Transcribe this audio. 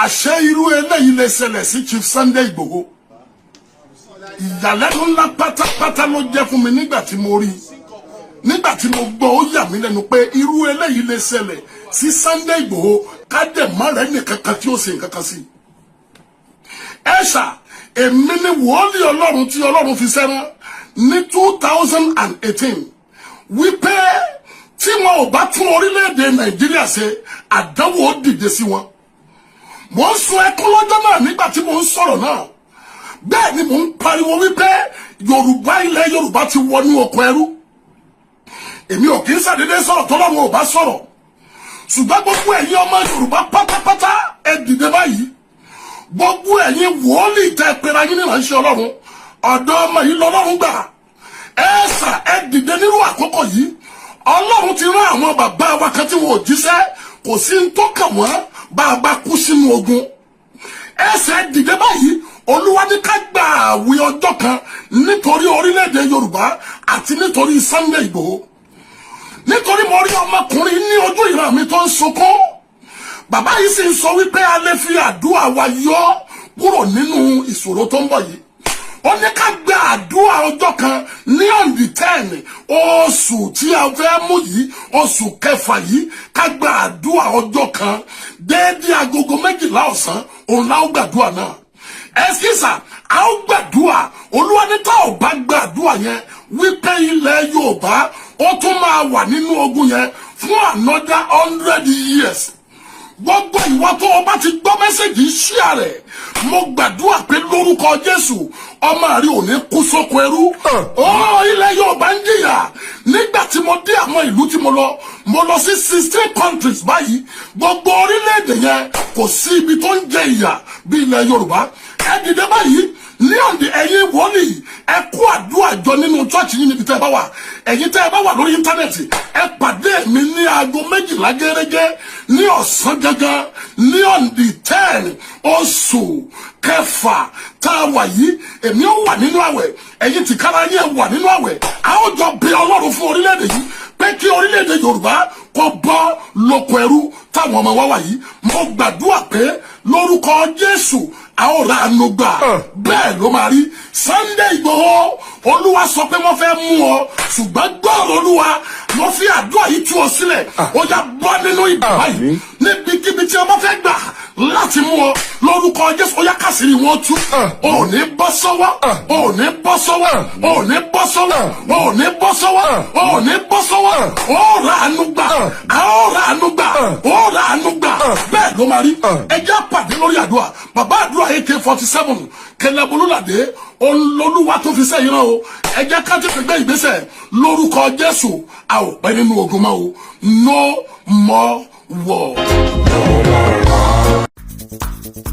Àṣé irú eléyìí lè ṣẹlẹ̀ sí Chief Sunday Igboho. Ìyàlẹ́nu ńlá pátápátá ló jẹ́ fún mi nígbà tí mo rí i. Nígbà tí mo gbọ́, ó yà mí lẹ́nu pé irú eléyìí lè ṣẹlẹ̀ sí Sunday Igboho, ká dẹ̀ má rẹ́ nìkankan tí ó ṣe nǹkan kan sí i. Ẹ ṣà, èmi ni wòólì Ọlọ́run tí Ọlọ́run fi sẹ́rán ní 2018 wípé tí wọn ò bá tún orílẹ̀-èdè Nàìjíríà ṣe, àdánwò ó dìde sí wọn. Mò ń sun ẹkún lọ́jọ́ náà nígbà tí mò ń sọ̀rọ̀ náà. Bẹ́ẹ̀ ni mò ń pariwo wípé Yorùbá, ilẹ̀ Yorùbá ti wọnú oko ẹrú. Èmi ò kì í ṣàdédé sọ̀rọ̀ tọ́lọ́run ò bá sọ̀rọ̀. Ṣùgbọ́n gbogbo ẹ̀yin ọmọ Yorùbá pátápátá, ẹ dìde báyìí. Gbogbo ẹ̀yin wòólì tẹ́ pera yín ní ìránṣẹ́ Ọlọ́run, ọ̀dọ́ ọmọ yìí lọ́lọ́run gbà. Ẹ sà, ẹ dìde nírú àkókò yìí. Ọlọ́run ti rán àwọn bàbá wa kan tí wọn ò jíṣẹ́, kò sí ń tó kàn wọ́n bá a bá kú sínú ogun. Ẹsẹ̀ dìde báyìí. Olúwa ní ká gba àwẹ̀ ọjọ́ kan nítorí orílẹ̀-èdè Yorùbá àti nítorí Sunday Igboho, nítorí mo rí ọmọkùnrin ní ojú ìran mi tó ń sunkún. Bàbá yìí sì ń sọ wípé a lè fi àdúrà wa yọ kúrò nínú ìṣòro tó ń bọ̀ yìí. Ó ní ká gba àdúrà ọjọ́ kan ní on the 10 oṣù tí a fẹ́ mú yìí, oṣù kẹfà yìí, ká gba àdúrà ọjọ́ kan déédéé agogo 12 ọ̀sán. Òun la ó gbàdúrà náà. Ẹsikísà, a ó gbàdúrà. Olúwa ní tá ò bá gbàdúrà yẹn, wípé ilẹ̀ Yorùbá ó tún máa wà nínú ogun yẹn fún another 100 years. Gbogbo ìwọ tó o bá ti gbọ́ message, share rẹ̀. Mo gbàdúrà pé lórúkọ Jésù, ọmọ rí ò ní kú sóko ẹrú. Ó ilẹ̀ Yorùbá ń jìyà. Nígbà tí mo dé àwọn ìlú tí mo lọ, mo lọ sí 16 countries báyìí. Gbogbo orílẹ̀-èdè yẹn, kò sí ibi tó ń jẹ ìyà bí ilẹ̀ Yorùbá. Ẹ dìde báyìí ní ọ̀dẹ. Ẹ̀yin wòlíì, ẹ kó àdúrà jọ nínú church yín níbi tẹ́ ẹ bá wà. Ẹ̀yin tẹ́ ẹ bá wà lórí internet, ẹ pàdé mi ní aago 12 gẹ́gẹ́ ní ọ̀sán gángan ní on the 10 oṣù kẹfà tá a wà yìí. Èmi ó wà nínú àwẹ̀, ẹ̀yin tìkára yín wà nínú àwẹ̀. A ó jọ bẹ Ọlọ́run fún orílẹ̀-èdè yìí pé kí orílẹ̀-èdè Yorùbá kó bọ́ lóko ẹrú táwọn ọmọ wa wà yìí. Mo gbàdúrà pé lórúkọ Jésù, a ó ra àánú gbà. Bẹ́ẹ̀ ló máa rí. Sunday Igboho, Olúwa sọ pé wọ́n fẹ́ mú ọ, ṣùgbọ́n gbọ́rọ̀ Olúwa, mo fi àdúrà yìí tú ọ sílẹ̀. Ó yá, bọ́ nínú ìgbà báyìí. Níbikíbi tí ọmọ fẹ́ gbà láti mú ọ, lórúkọ Jésù, ó yá, kásìrì wọn tú. Ò ní bọ́ sọ́wọ́, ò ní bọ́ sọ́wọ́, ò ní bọ́ sọ́wọ́, ò ní bọ́ sọ́wọ́, ò ní bọ́ sọ́wọ́. Ó ra àánú gbà, a ó ra àánú gbà, ó ra àánú gbà. Bẹ́ẹ̀ ló máa rí. Ẹ jẹ́ àpàdé lórí àdúrà. Bàbá àdúrà AK-47 kẹlẹ́bùlúlàdé olólùwà tó fi sẹ́yìn náà o. Ẹ jẹ́ ká tètè gbé ìgbésẹ̀. Lórúkọ Jésù, a ò pẹ́ nínú ogun mọ́ o. No more war. No more war.